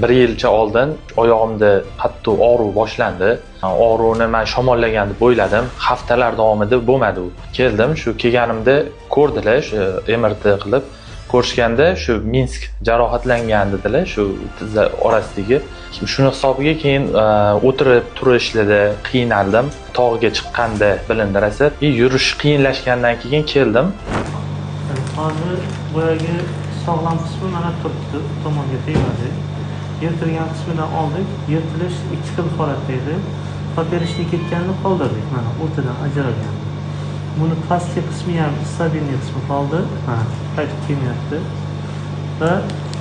Bir yilcha oldin oyog'imda qattiq og'riq boshlandi. Og'riqni man shamollagan deb o'yladim. Haftalar davomida bo'lmadi u. Keldim, shu kelganimda ko'rdilar, shu MRT qilib ko'rishganda shu Minsk jarohatlangan dedilar, shu tizza orasidagi. Shuni hisobiga keyin o'tirib turishlarda qiynaldim. Tog'ga chiqqanda bilindi rosa. Yurish qiyinlashgandan keyin keldim. Hozir boyagi sog'lom qismi mana turibdi, tomonga tegmadi. Yirtilgan qismidan oldik. Yirtilish ikki xil holatda edi. Поперечный ketganini qoldirdik, mana o'rtadan ajralgan. Buni pastki qismi ham stabilniy qismi qoldi. Mana qaytib kelmayapti. Va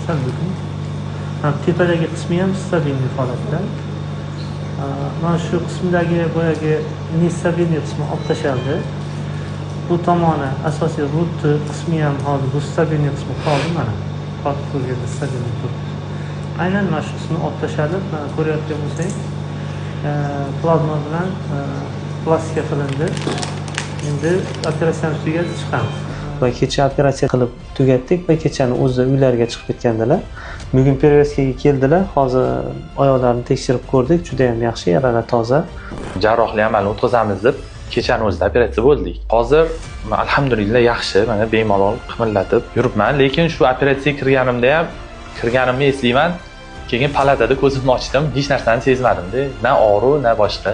sal bugun tepadagi qismi ham stabilniy holatda. Mana shu qismidagi boyagi nestabilniy qismi olib tashlandi. Bu tomoni asosiy rutni qismi ham hozir bu stabilniy qismi qoldi mana. Qotib turganda stabilniy turibdi. Aynan mana shu qismini olib tashlanib, mana ko'rayotgan bo'lsangiz, plazma bilan plastika qilindi. Endi operatsiyamiz tugadi, chiqamiz. Va kecha operatsiya qilib tugatdik va kechani o'zida uylariga chiqib ketgandilar. Bugun перевязка ga keldilar. Hozir oyoqlarini tekshirib ko'rdik, juda ham yaxshi, yaralar toza. Jarrohlik amalini o'tkazamiz deb kechani o'zida operatsiya bo'ldik. Hozir alhamdulillah yaxshi, mana bemalol qimirlatib yuribman, lekin shu operatsiyaga kirganimda ham kirganimni eslayman. Keyin palatada ko'zimni ochdim, hech narsani sezmadim-da, na og'riq, na boshqa.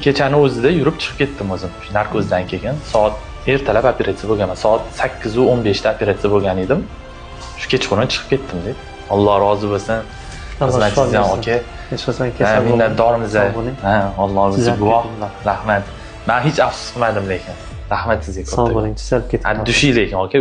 Kechani o'zida yurib chiqib ketdim o'zim. Shu narkozdan keyin soat ertalab operatsiya bo'lganman. Soat 8:15 da operatsiya bo'lgan edim. Shu kechqurun chiqib ketdim deb. Alloh rozi bo'lsin. Xizmatingizdan aka. Hech qachon kasal bo'lmang. Minnatdormiz. Ha, Alloh o'zi guvoh. Rahmat. Men hech afsus qilmadim lekin. Rahmat sizga katta. Sog' bo'ling, tuzalib keting. Dushi lekin aka.